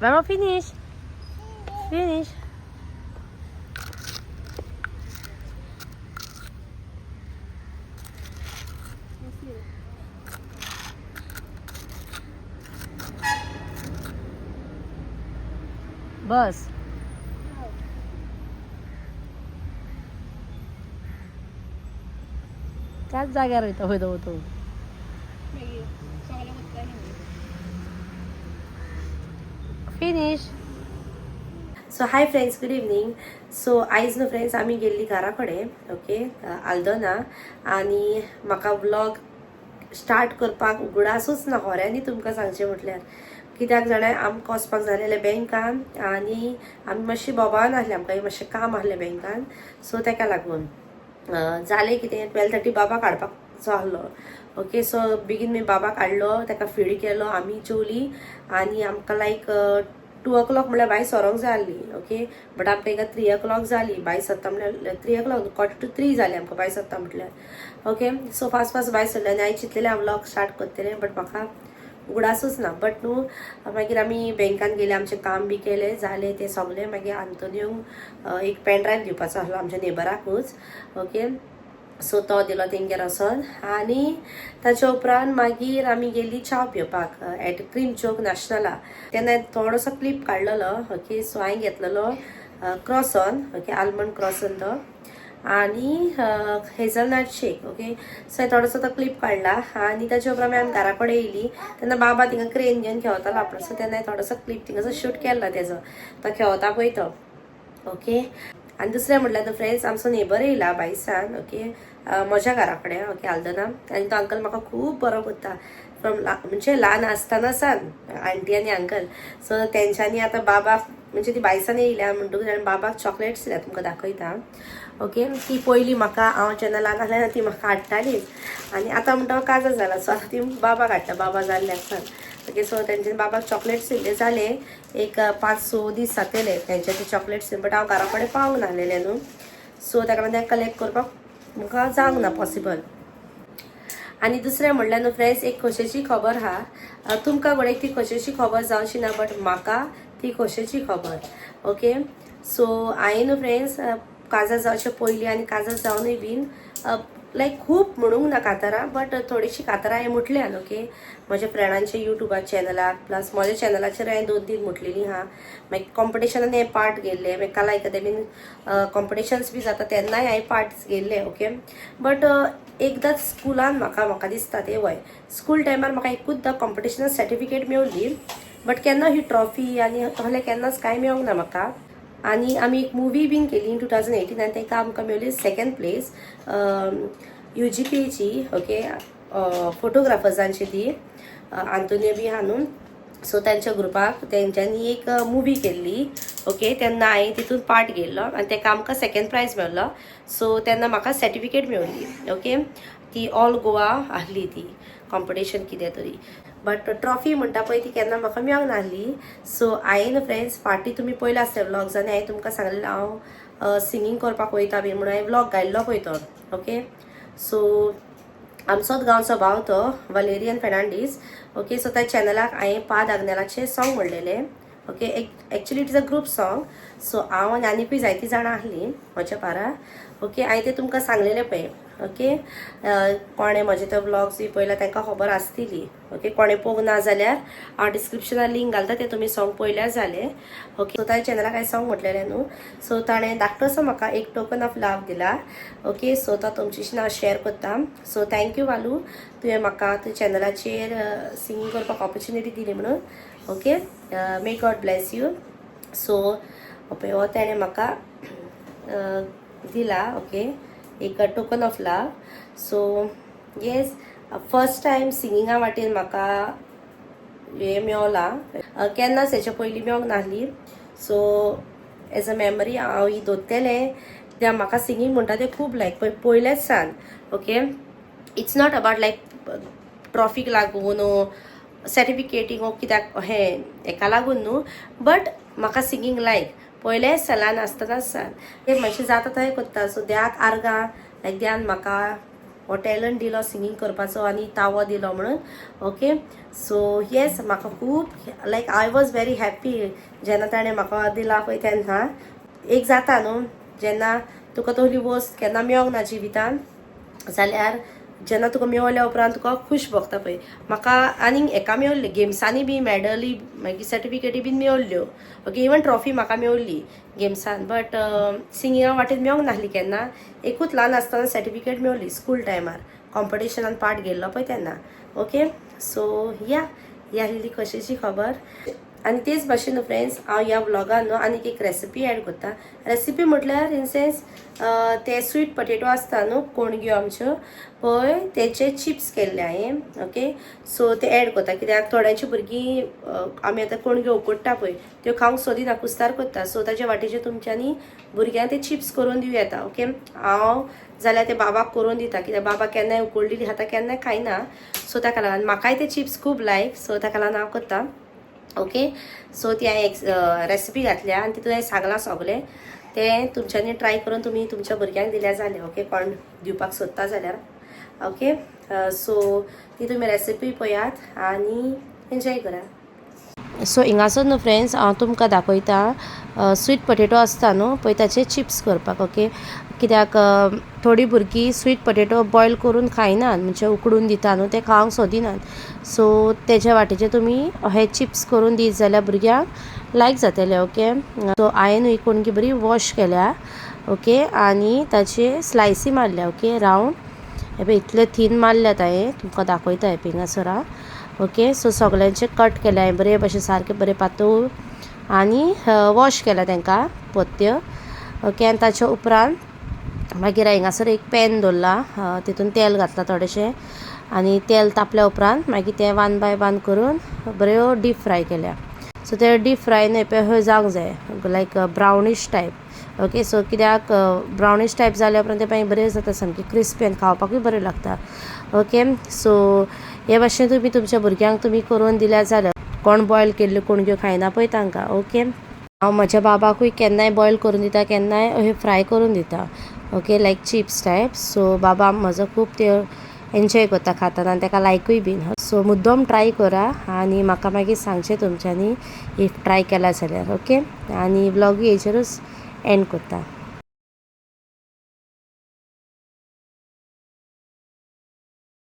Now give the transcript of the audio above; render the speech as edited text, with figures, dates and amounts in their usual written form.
बाबा finish finish. बस. त्याच जाग्यार वयता वयता वयता. मागीर सगळें वता. Finish. So hi friends, good evening. So आयज न्हू फ्रेंड्स, आमी गेल्ली घरा कडेन, ओके, आल्दोना. आनी म्हाका व्लॉग स्टार्ट करपाक उगडासूच ना खऱ्यांनी तुमकां सांगचें म्हटल्यार. कित्याक जाणा, आमकां वचपाक जालेलें बँकान आनी आमी मातशी बोबाळान आसले, आमकां मातशें काम आसलें बँकान. सो तेका लागून जालें कितें, 12:30 बाबा काडपाचो आहलो. ओके, सो बेगीन मी बाबा काडलो, ताका फीड केलो, आमी जेवली आनी आमकां लायक 2 ओ क्लॉक म्हणल्यार भायर सरोंक जाय आसली. ओके, बट आमकां हिंगा 3 ओ क्लॉक जाली भायर सरता म्हणल्यार. 3 ओ क्लॉक, 2:45 जाली आमकां भायर सरता म्हटल्यार. ओके, सो फास्ट फास्ट भायर सरले आनी हांवें चिंतलेलें हांव व्लॉग स्टार्ट करतलें, बट म्हाका उगडासूच ना. बट न्हू, मागीर आमी बँकान गेले, आमचें काम बी केलें, जालें तें सगळें. मागीर आंतोनियोक एक पेन ड्रायव दिवपाचो आसलो, आमच्या नेबराकूच. ओके, सो तो दिलो तेंगेर वचोन. आनी ताच्या उपरांत मागीर आमी गेली च्या पिवपाक एट क्रीम चौक नॅशनला. तेन्ना थोडोसो क्लिप काडलेलो. ओके, सो हांवें घेतलेलो क्रोसॉन, ओके, आलमंड क्रोसॉन तो आनी हेजलनट शेक. ओके, सो हांवें थोडोसो तो क्लिप काडला. आनी ताच्या उपरांत आमी घरा कडेन येयली तेन्ना बाबा थिंगा क्रेन घेवन खेळतालो आपलो. सो तेन्ना हांवें थोडोसो क्लिप थिंगासो शूट केल्लो तेजो, तो खेळता पळय तो. ओके, आनी दुसरें म्हटल्यार फ्रेंड्स, आमचो नेबर येयला बायसान, ओके, म्हज्या घरा कडेन, ओके, आल्दना. आनी तो अंकल म्हाका खूब बरो करता फ्रॉम म्हणजे ल्हान आसतना सान, आंटी आनी अंकल. सो तेंच्यांनी आतां बाबाक, म्हणजे ती बायसान येयल्या म्हणटकूच ताणें बाबाक चॉकलेट्स दिल्या. तुमकां दाखयता. ओके, ती पयली म्हाका, हांव जेन्ना ल्हान आसलें ती म्हाका हाडटालीच आनी आतां म्हणटा हांव काजार जाला, सो आतां ती बाबाक हाडटा, बाबा जाल्ल्या सान. ओके, सो तेंच्यांनी बाबाक चॉकलेट्स दिल्ले. जाले एक 5-6 दीस जातले तेंचे ते चॉकलेट्स, बट हांव घरा कडेन पावंक नासलेलें न्हू, सो ताका लागून तें कलेक्ट करपाक म्हाका जावंक ना पॉसिबल. आनी दुसरें म्हणल्यार न्हू फ्रेंड्स, एक खोशेची खबर आहा. तुमकां घडये ती खोशेची खबर जावची ना, बट म्हाका ती खोशेची खबर. ओके, सो हांवें न्हू फ्रेंड्स, काजार जावचे पयलीं आनी काजार जावनूय बीन लायक खूब म्हणूंक ना कातारां, बट थोडीशीं कातारां हांवें म्हटल्यान. ओके, म्हज्या फ्रेंडांच्या युट्यूबा चॅनलाक, प्लस म्हज्या चॅनलाचेर हांवें दोन तीन म्हटलेलीं आहा. मागीर कॉम्पिटिशनान हांवें पार्ट घेयल्ले. मागीर कला अकादमीन कॉम्पिटिशन्स बी जाता तेन्नाय हांवें पार्ट्स घेयल्ले. ओके, बट एकदांच स्कुलान म्हाका दिसता ते वय स्कूल टायमार म्हाका एकूचदां कॉम्पिटिशनान सर्टिफिकेट मेवली, बट केन्ना ही ट्रॉफी आनी तसलें केन्नाच कांय मेळोंक ना म्हाका. आनी आमी एक मुवी बीन केली 2018 आनी ताका आमकां मेवली सेकंड प्लेस युजीपीची. ओके, फोटोग्राफर्सांची ती आंतोनियो बी आहा न्हू, सो तांच्या ग्रुपाक तेंच्यांनी एक मुवी केल्ली. ओके, तेन्ना हांवें तितून पार्ट घेयल्लो आनी ताका आमकां सेकंड प्रायज मेळ्ळो. सो तेन्ना म्हाका सर्टिफिकेट मेवली. ओके, ती ऑल गोवा आहली ती कॉम्पिटिशन कितें तरी, बट ट्रॉफी म्हणटा पळय ती केन्ना म्हाका मेळोंक नासली. सो हांवें फ्रेंड्स, फाटीं तुमी पयले आसले व्लॉग्सांनी हांवें तुमकां सांगलेलें हांव सिंगींग करपाक वयता बी म्हणून हांवें व्लॉग घायल्लो पळय तो. ओके, सो आमचोच गांवचो भाव तो वलेरियन फेर्नांडीस. ओके, सो त्या चॅनलाक हांवें पाद आग्नेलाचें song म्हणलेलें. Okay, actually it is a group song, so हांव आनी आनीकूय जायतीं जाणां आहलीं म्हज्या पारा. ओके, हांवें तें तुमकां सांगलेलें पळय. ओके, कोणें म्हजे ते व्लॉग्स बी पळयला तांकां खबर आसतली. ओके, कोणें पळोवंक ना जाल्यार हांव डिस्क्रिप्शनार लिंक घालता, तें तुमी सॉंग पळयल्यार जालें. ओके, सो ताच्या चॅनलाक हांवें सॉंग म्हटलेलें न्हू, सो ताणें धाकटोसो म्हाका एक टोकन ऑफ लव दिला. ओके, सो तो तुमच्याशी हांव शेअर करता. सो thank you वालू, तुवें म्हाका तुज्या चॅनलाचेर सिंगींग करपाक ऑपॉर्च्युनिटी दिली म्हणून. Okay, may God bless you. So पळय, हो तेणें म्हाका दिला, ओके, एक token of love. So yes, first time सिंगिंगा वाटेन म्हाका हें मेवलां. केन्नाच हेच्या पयलीं मेवंक नासली. सो एज अ मेमरी हांव ही दवरतलें, कित्याक म्हाका सिंगींग म्हणटा तें खूब लायक पळय पयलेच सान. Okay, it's not about like ट्रॉफीक लागून, सर्टिफिकेटीक वो कित्याक हें हेका लागून न्हू, बट म्हाका सिंगींग लायक पयलेच सान, आसतनाच सान. ते मातशें जाता तशें करता. सो देवाक आर्गां, लायक देवान म्हाका हो टॅलंट दिलो सिंगींग करपाचो आनी तावो दिलो म्हणून. ओके, सो येस, म्हाका खूब like I was very happy जेन्ना ताणें म्हाका दिला पळय तेन्ना. एक जाता न्हू, जेन्ना तुका तसली वस्त केन्ना मेळोंक ना जिवितान जाल्यार जेन्ना तुका मेवल्या उपरांत तुका खूश भोगता पळय. म्हाका आनीक हेका मेवल्ले गेम्सांनी बी मॅडली, मागीर सर्टिफिकेटी बीन मेवल्ल्यो. ओके, इवन ट्रॉफी म्हाका मेवल्ली गेम्सान, बट सिंगिंगा वाटेन मेवंक नासली केन्ना. एकूच ल्हान आसतना सर्टिफिकेट मेवली स्कूल टायमार कॉम्पिटिशनान पार्ट घेयल्लो पळय तेन्ना. ओके, सो या, ही आसलेली खोशेची खबर. आनी तेच भाशेन न्हू फ्रेंड्स, हांव ह्या व्लॉगान न्हू आनीक एक रेसिपी एड करता. रेसिपी म्हटल्यार इन सेन्स ते स्वीट पटेटो आसता न्हू, कोणग्यो आमच्यो पळय, तेचे चिप्स केल्ले हांवें. ओके, सो ते एड करता कित्याक थोड्यांची भुरगीं आमी आतां कोणग्यो उकडटा पळय त्यो खावंक सोदिना, कुस्तार करता. सो ताच्या वाटेचे तुमच्यांनी भुरग्यांक ते चिप्स करून दिवं येता. ओके, हांव जाल्यार ते बाबाक करून दिता कित्याक बाबा केन्नाय उकडलेली खाता, केन्नाय खायना. सो ताका लागून म्हाकाय ते चिप्स खूब लायक, सो ताका लागून हांव करता. ओके, सो ती हांवें एक रेसिपी घातल्या आनी तितून हांवें सांगलां सगलें, तें तुमच्यांनी ट्राय करून तुमी तुमच्या भुरग्यांक दिल्यार जालें. ओके, कोण दिवपाक सोदता जाल्यार. ओके, सो ती तुमी रेसिपी पळयात आनी एन्जॉय करात. सो हिंगासर न्हू फ्रेंड्स, हांव तुमकां दाखयता स्वीट पटेटो आसता न्हू पळय ताचे चिप्स करपाक. ओके, कित्याक थोडीं भुरगीं स्वीट पटेटो बॉयल करून खायनात, म्हणजे उकडून दिता न्हू ते खावंक सोदिनात. सो तेज्या वाटेचे तुमी हे चिप्स करून दीत जाल्यार भुरग्यांक लायक जातले. ओके, सो हांवें न्हू ही कोणगी बरी वॉश केल्या. ओके, आनी ताचे स्लायसी मारल्या. ओके, रावंड हे पळय इतले थीन मारल्यात हांवें, तुमकां दाखयता हे पळय हिंगासर. ओके, सो सगल्यांचे कट केले हांवें बरे भाशेन सारके बरे पातळ आनी वॉश केला तांकां पोत्य. ओके, आनी ताच्या उपरांत मागीर हिंगासर एक पॅन दवरला, तितून तेल घातलां थोडेशें आनी तेल तापल्या उपरांत मागीर तें वन बाय वन करून बऱ्यो डीप फ्राय केल्या. सो ते डीप फ्राय न्हय पळय जावंक जाय लायक ब्रावनीश टायप. ओके, सो कित्याक ब्रावनीश टायप जाल्या उपरांत ते मागीर बरें जाता, सामकें क्रिस्पी आनी खावपाकूय बरें लागता. ओके, सो हे भाशेन तुमी तुमच्या भुरग्यांक तुमी करून दिल्यार जाल्यार, कोण बॉयल केल्ल्यो कोणग्यो खायना पळय तांकां. ओके, हांव म्हज्या बाबाकूय केन्नाय बॉयल करून दिता, केन्नाय अशें फ्राय करून दिता. Okay, like chips type. So बाबा म्हजो खूब त्यो एन्जॉय करता खाताना आनी ताका लायकूय बीन. सो मुद्दम ट्राय करा आनी म्हाका मागीर सांगचें तुमच्यांनी if try केला जाल्यार. ओके, आनी व्लॉगूय हेचेरूच एंड करता.